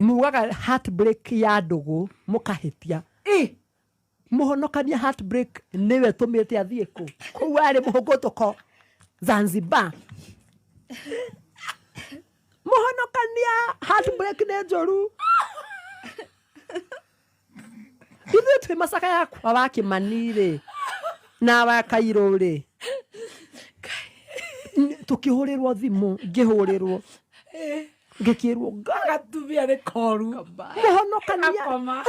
Mugaga heartbreak ya ndũgũ mũkahĩtia. Ĩ. Mũhonokania heartbreak nĩwe tũmĩte athiĩ kũ kũu arĩ mũhũngũtũko Zanzibar. Mũhonokania heartbreak nĩ njũru. Ithuĩ twĩ macaka yakwa wa Kĩmani rĩ na wa Kairũ rĩ, tũkĩhũrĩrwo thimũ, ngĩhũrĩrwo ngĩkĩrwo gatumia nĩ koru. Mũhonokania. Gakoma.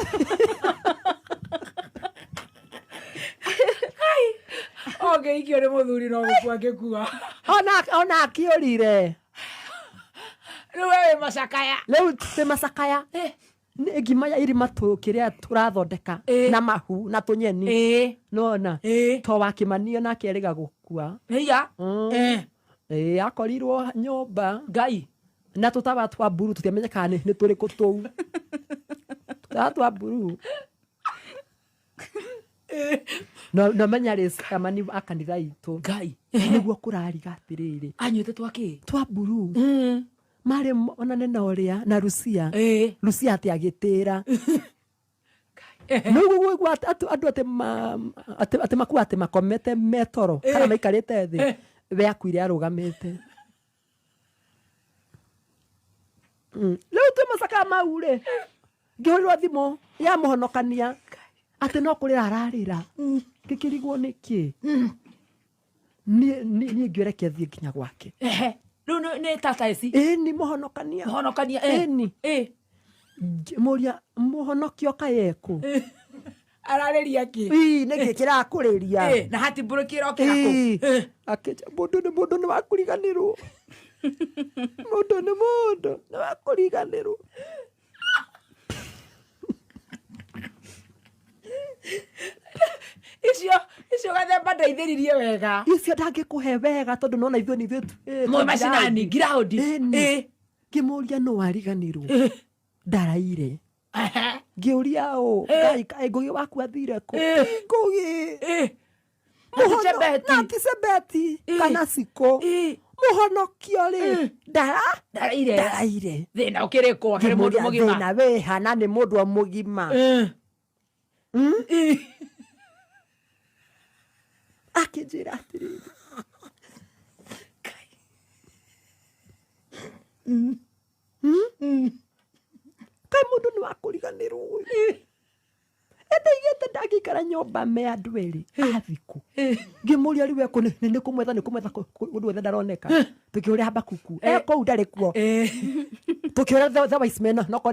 Ongĩikio nĩ mũthuri no gũkua angĩkua. Ona akĩũrire. Rĩu we wĩ macakaya. Rĩu twĩ macakaya. Nĩ ngima ya irima kĩrĩa tũrathondeka na mahu na tũnyeni. Nona to wa Kĩmani onake erĩga gũkua. Ĩya. Ĩĩ, akorirwo nyũmba. Ngai. Na tũtawa twa mburu tũtiamenyekaga nĩ tũrĩkũ tũu. Tũtawa twa mburu. No menya rĩ camani wa kanitha itũ. Ngai. Nĩguo kũrariga atĩrĩrĩ. Anyuĩte twa kĩ? Twa mburu. Marĩ onane na ũrĩa na Lucia. Lucia atĩ agĩtĩra. Nĩguo gũigua andũ atĩ makua atĩ makomete metoro kana maikarĩte thĩ. We akuire arũgamĩte. Rĩu twĩ macaka mau rĩ, ngĩhũrĩrwo thimũ ya mũhonokania atĩ no kũrĩra ararĩra. Ngĩkĩrigwo nĩkĩ. Niĩ ngĩũreke thiĩ nginya gwake. Rĩu nĩ tata ici. Ĩni mũhonokania. Mũhonokania. Ĩni. Ngĩmũria mũhonokio kaĩ ekũ? Ararĩria kĩ? Ii, nĩkĩ kĩrakũrĩria? Na hati mbũrũki ĩrokĩra kũ? Akĩnjĩra, mũndũ nĩ mũndũ nĩ wakũriganĩrwo. Mũndũ nĩ mũndũ nĩ wakũriganĩrwo. Icio gathemba ndeithĩririe wega. Icio ndangĩkũhe wega tondũ nona ithuĩ nĩ ithuĩ Mwe macinani, ground. Ground. Ĩni. Ngĩmũria no ariganĩrwo. Ndaraire. Ngĩũria ũ, Ngai, kaĩ Ngũgĩ waku athire kũ? Ngũgĩ. Na ti Chebeti. Na ti Chebeti, kana Cikũ. Mũhonokio rĩ, Ndaraire. Ndaraire. Thĩna ũkĩrĩ kũ? Akĩrĩ mũndũ Ngĩmũria, mũgima. Thĩna wĩha na nĩ mũndũ o mũgima. Akĩnjĩra atĩrĩrĩ. Kaĩ mũndũ nĩ wakũriganĩrwo ĩ. Endaigĩte ndangĩikara nyũmba me andũ erĩ athikũ. Ngĩmũria rĩu ekũ nĩ kũmwetha, nĩ kũmwetha kũndũ guothe ndaroneka. Tũkĩũria Habakuku. Kũu ndarĩ kuo. Tũkĩũria the wise men no korwo nĩ